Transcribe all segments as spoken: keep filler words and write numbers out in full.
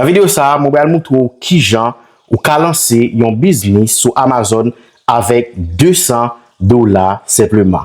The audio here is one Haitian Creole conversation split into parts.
Nan videyo sa a, mwen pral moutre w kijan ou ka lanse yon biznis sou Amazon avèk de san dola senpleman.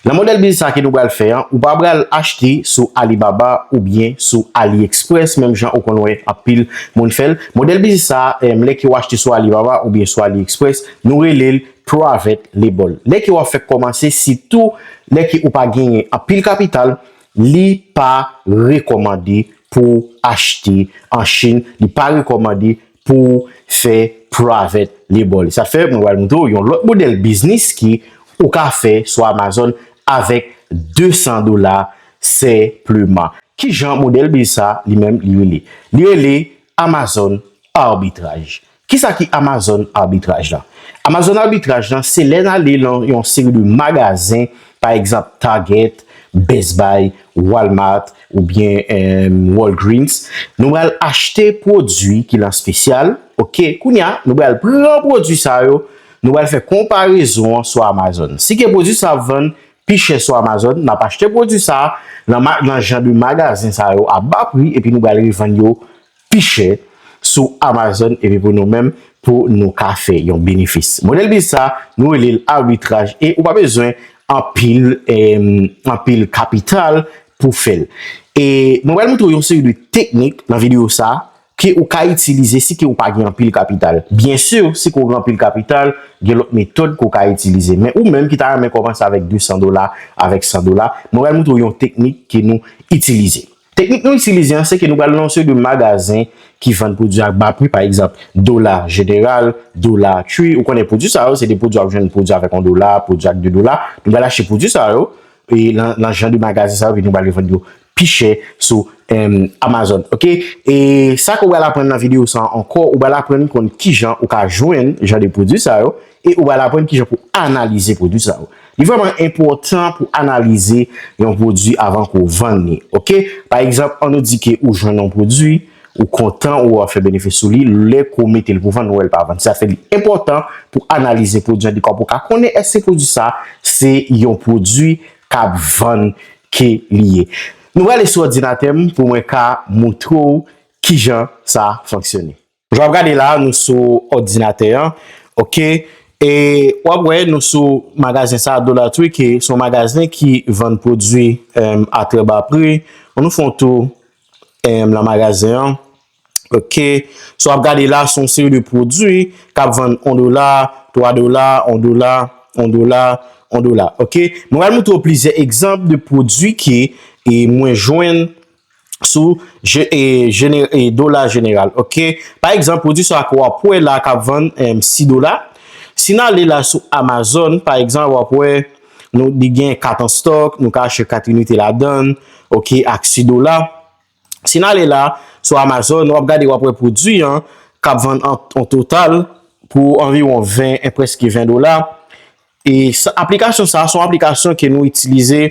Nan modèl biznis sa ke nou pral fè an, ou pa pral achte sou Alibaba oubyen sou AliExpress, menm jan ou konn wè anpil moun fè l. Modèl biznis sa a, em, lè ke w achte sou Alibaba oubyen sou AliExpress, nou rele l private label. Lè ke w ap fèk kòmanse, sitou lè ke ou pa genyen anpil kapital, li pa rekòmande pou w achte an Chin, li pa rekòmande pou w fè private label. Sa fè, mwen pral moutre w yon lòt modèl biznis ke ou ka fè sou Amazon avèk de san dola senpleman. Kijan modèl biznis sa li menm li rele? Li rele Amazon Arbitraj. Kisa ki Amazon Arbitraj la? Amazon Arbitraj la, se lè n ale nan yon seri de magazen, pa egzanp, Target, Best Buy, Walmart, oubyen, em, Walgreens. Nou pral achte pwodui ki lan espesyal, oke? Kounye a, nou pral pran pwodui sa yo, nou pral fè konparezon an sou Amazon. Si ke pwodui sa vann pi chè sou Amazon, n ap achte pwodui sa a nan, ma- nan jan de magazen sa yo a ba pri, epi nou pral revann yo pi chè sou Amazon, epi pou nou menm, pou nou ka fè yon benefis. Modèl biznis sa, nou rele l arbitraj, e ou pa bezwen anpil, em, anpil kapital pou fè l. E mwen pral moutre w yon seri de teknik nan videyo sa, ke ou ka itilize si ke ou pa gen anpil kapital. Byen si, si ke ou gen anpil kapital, gen lòt metòd ke ou ka itilize. Men ou menm ki ta renmen kòmanse avèk de san dola, avèk san dola, mwen pral moutre w yon teknik ke nou itilize. Teknik nou itilize an, se ke nou pral nan yon seri de magazen ki vann pwodui ak ba pri, pa egzanp, Dollar General, Dollar Tree. Ou konnen pwodui sa yo, se de pwodui w ap jwenn pwodui avèk yon dola, pwodui ak de dola. Nou pral achte pwodui sa yo, e nan, nan jan de magazen sa yo, epi nou pral revann yo pi chè sou, em, Amazon. Oke? E sa ke w pral aprann nan videyo sa ankò, ou pral aprann konn kijan ou ka jwenn jan de pwodui sa yo, e ou pral aprann kijan pou analize pwodui sa yo. Li vrèman enpòtan pou analize yon pwodui avan ke w vann li. Oke? Pa egzanp, ann nou di ke ou jwenn yon pwodui, ou kontan, ou ap fè benefis sou li, lè ke w mete l pou vann, ou wè l pa vann. Sa fè li enpòtan pou analize pwodui an, dekwa pou w ka konnen èske pwodui sa se yon pwodui k ap vann ke li ye. Nou prale sou òdinatè m pou mwen ka moutre w kijan sa fonksyone. Jan w ap gade la, nou sou òdinatè an. Oke. E w ap wè nou sou magazen sa a, Dollar Tree, ki se yon magazen ki vann pwodui, em, a trè ba pri. Ann nou fè yon tou, em, nan magazen an. Oke. So w ap gade la, se yon seri de pwodui k ap vann yon dola, twa dola, yon dola, yon dola, yon dola. Oke. Mwen pral moutre w plizyè egzanp de pwodui ke, e, mwen jwenn sou je- e, jene- e, Dollar General, oke? Pa egzanp, pwodui sa ke w ap wè la k ap vann, em, sis dola. Si n ale la sou Amazon, pa egzanp, w ap wè nou, li gen kat an stòk, nou ka achte kat inite ladan l, oke, ak sis dola. Si n ale la sou Amazon, w ap gade, w ap wè pwodui an k ap vann an, an total pou anviwon ven, e, prèske ven dola. E sa, aplikasyon sa a se yon aplikasyon ke nou itilize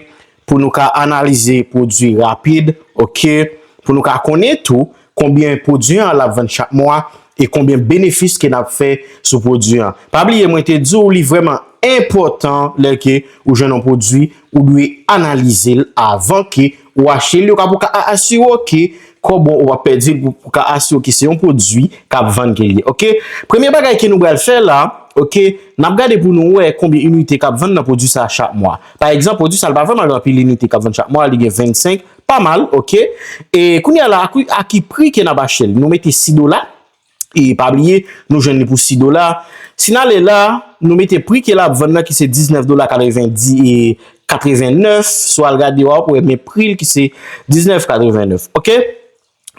pou nou ka analize pwodui rapid, oke? Pou nou ka konnen tou konbyen pwodui an l ap vann chak mwa e konbyen benefis ke n ap fè sou pwodui an. Pa bliye, mwen te di w li vrèman enpòtan lè ke ou jwenn yon pwodui, ou dwe analize l avan ke ou achte l, yo ka pou ka a- asire w ke kòb ou ap pèdi l pou, pou ka asire w ke se yon pwodui k ap vann ke l ye. Oke? Premye bagay ke nou pral fè la, oke, n ap gade pou nou wè konbyen inite k ap vann nan pwodui sa a chak mwa. Pa egzanp, pwodui sa a l pa vrèman gen anpil inite k ap vann chak mwa, li gen vennsenk, pa mal, oke? E kounye a la, a ki, a ki pri ke n ap achte l? Nou mete sis dola, e pa bliye, nou jwenn li pou sis dola. Si n ale la, nou mete pri ke l ap vann nan, ki se diznèf dola katrevendi, e katrevennèf, si w al gade, w ap wè men pri l ki se diznèf katrevennèf, oke?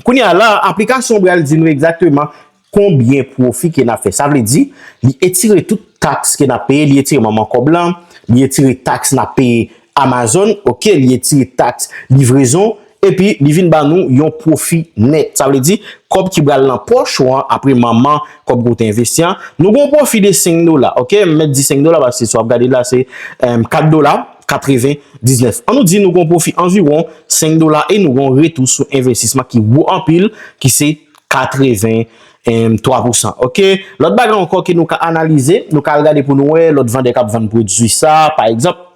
Kounye a la, aplikasyon an pral di nou egzakteman konbyen pwofi ke n ap fè. Sa vle di, li etire tout taks ke n ap peye, li etire manman kòb lan, li etire taks n ap peye Amazon, oke, li etire taks livrezon, epi li vin ba nou yon pwofi nèt. Sa vle di, kòb ki pral nan pòch ou an, apre manman kòb ke w te envesti an, nou gen yon pwofi de senk dola, oke? M mèt di senk dola, paske si w ap gade la, se, em, kat dola katrevendiznèf. Ann nou di nou gen yon pwofi anviwon senk dola e nou gen yon retou sou envestisman ki wo anpil, ki se katreven twa pousan. Oke? Lòt bagay ankò ke nou ka analize, nou ka al gade pou nou wè lòt vandè k ap vann pwodui sa, pa egzanp,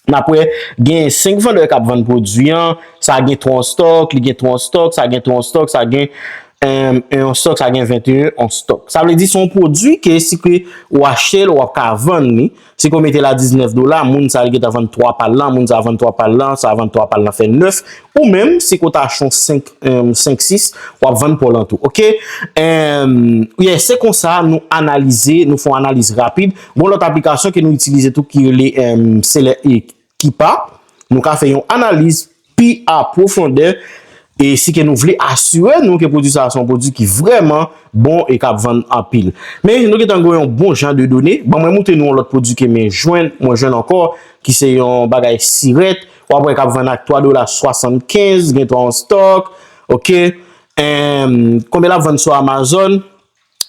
n ap wè gen senk vandè k ap vann pwodui an, sa gen twa an stòk, li gen twa an stòk, sa gen twa an stòk, sa gen Em, yon stock, sa gen venteyen yon stock. Sa vle di se yon pwodui ke si ke ou achte l, w ap ka vann li. Si ke w mete la diznèf dola, moun sa li gentan vann twa pa l lan, moun sa vann twa pa l lan, sa vann twa pa l lan fè nèf. Ou menm, si ke w ta achte yon senk, em, senk, sis, w ap vann pa w lan tou. Oke? Em, yeah, se konsa nou analize, nou fè yon analiz rapid. Gon lòt aplikasyon ke nou itilize tou ki rele, em, Seller Equipa. Nou ka fè yon analiz pi a pwofondè e si ke nou vle asire nou ke pwodui sa a se yon pwodui ki vrèman bon e k ap vann anpil. Men nou gentan gen yon bon jan de done. Ban mwen montre nou yon lòt pwodui ke mwen jwenn, mwen jwenn ankò, ki se yon bagay sirèt. W ap wè k ap vann ak twa dola swasannkenz, gen twa an stock. Oke. Em, konbyen l ap vann sou Amazon?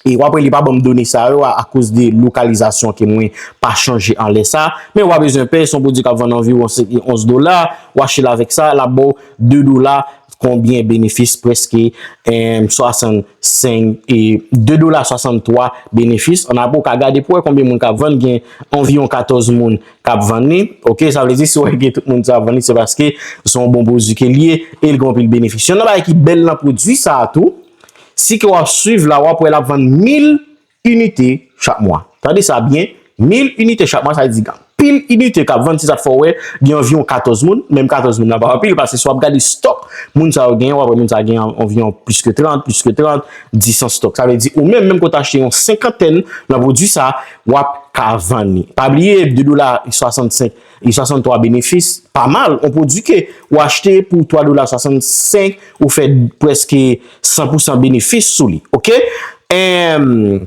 E w ap wè li pa ban m done sa yo a, akoz de lokalizasyon ke mwen pa chanje anlè sa. Men w pa bezwen pè, se yon pwodui k ap vann anviwon onz dola. W achte l avèk sa, l ap ba w de dola. Konbyen benefis? Prèske, em, swasannsenk e de dola swasanntwa benefis. Ann apre, w ka gade pou wè konbyen moun k ap vann. Gen anviwon katòz moun k ap vann li. Oke, sa vle di, si w wè ke tout moun sa ap vann li, se paske se yon bon pwodui ke l ye e l gen anpil benefis. Yon nan bagay ki bèl nan pwodui sa a tou, si ke w ap swiv la, w ap wè l ap vann mil inite chak mwa. Tande sa byen, mil inite chak mwa, sa vle di gen anpil inite k ap vann, se sa k fè w wè gen anviwon katòz moun, menm katòz moun nan pa anpil, paske si w ap gade stock moun sa yo genyen, w ap wè moun sa genyen anviwon plis ke trant, plis ke trant, dis an stock. Sa vle di ou menm, menm ke w ta achte yon senkantèn nan pwodui sa, w ap ka vann li. Pa bliye, de dola swasannsenk e swasanntwa benefis, pa mal. On pwodui ke ou achte pou twa dola swasannsenk, ou fè prèske san pousan benefis sou li. Oke? Em,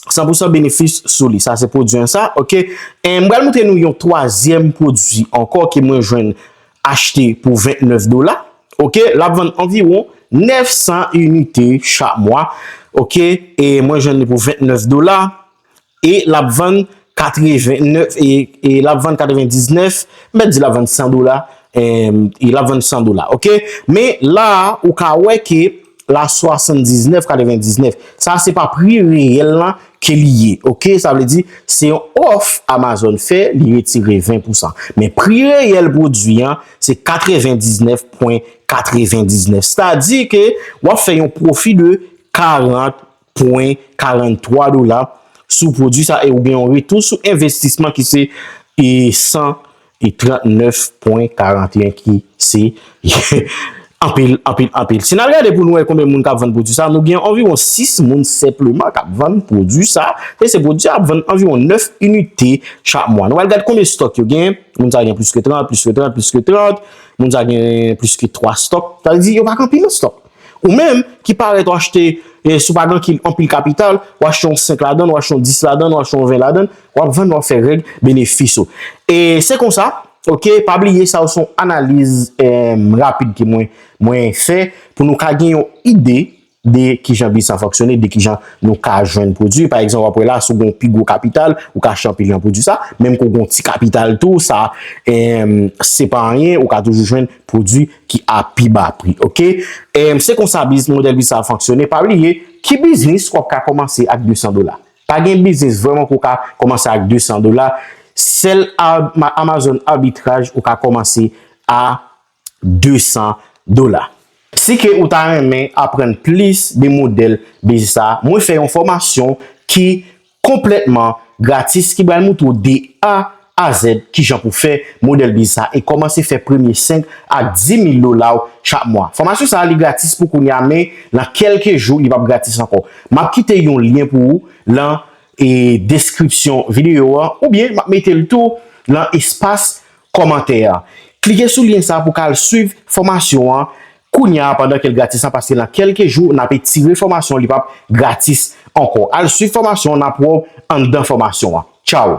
san pousan benefis sou li. Sa se pwodui an sa. Oke? Em, m pral montre nou yon twazyèm pwodui ankò ke mwen jwenn achte pou vennèf dola. Oke? L ap vann anviwon nèf san inite chak mwa. Oke? E mwen jwenn li pou vennèf dola. E l ap vann katrevennèf, e, e l ap vann katrevendiznèf, m mèt di l ap vann san dola, em, e l ap vann san dola, oke? Men la a, ou ka wè ke la swasanndiznèf katrevendiznèf, sa se pa pri reyèl lan ke li ye, oke? Sa vle di, se yon òf Amazon fè, li retire ven pousan. Men pri reyèl pwodui an, se katrevendiznèf pwen katrevendiznèf. Sètadi ke w ap fè yon pwofi de karant pwen karanntwa dola sou pwodui sa e ou gen yon retou sou envestisman ki se, e, san e trannèf pwen karanteyen ki se anpil, anpil, anpil. Si n al gade pou nou wè konbyen moun k ap vann pwodui sa, nou gen anviwon sis moun senpleman k ap vann pwodui sa. E se pwodui sa ap vann anviwon nèf inite chak mwa. Nou al gade konbyen stock yo gen. Moun sa gen plis ke trant, plis ke trant, plis ke trant. Moun sa gen plis ke twa stock. Sa vle di yo pa gen anpil stock. Ou menm ki parèt ou achte, e, si w pa gen anpil, anpil kapital, ou achte yon senk ladann, ou achte yon dis ladann, ou achte yon ven ladann, w ap vann, w ap fè règ benefis ou. E se konsa, oke, pa bliye sa yo se yon analiz, em, rapid ke mwen, mwen fè pou nou ka gen yon ide de kijan biznis sa fonksyone, de kijan nou ka jwenn pwodui. Pa egzanp, w ap wè la, si w gen yon pi gwo kapital, ou ka achte anpil nan pwodui sa. Menm ke w gen yon ti kapital tou, sa, em, se pa anyen, ou ka toujou jwenn pwodui ki a pi ba pri, oke? Em, se konsa biznis, modèl biznis sa ap fonksyone. Pa bliye, ki biznis w ap ka kòmanse ak de san dola? Pa gen biznis vrèman ke w ka kòmanse ak de san dola. Sèl Amazon Arbitrage ou ka kòmanse a de san dola. Si ke ou ta renmen aprann plis de modèl biznis sa, mwen fè yon fòmasyon ki konplètman gratis ki pral montre w de A a Z kijan pou fè modèl biznis sa e kòmanse fè premye senk ak di mil dola w chak mwa. Fòmasyon sa a li gratis pou kounye a, men nan kèlke jou li p ap gratis ankò. M ap kite yon lyen pou ou lan, e, deskripsyon videyo an, oubyen m ap mete l tou lan espas kòmantè a. Klike sou lyen sa pou w ka al swiv fòmasyon an kounye a pandan ke l gratis lan, paske nan kèlke jou n ap etire fòmasyon, li p ap gratis ankò. Al swiv fòmasyon an, n ap wè w anndan fòmasyon an. Tchaw!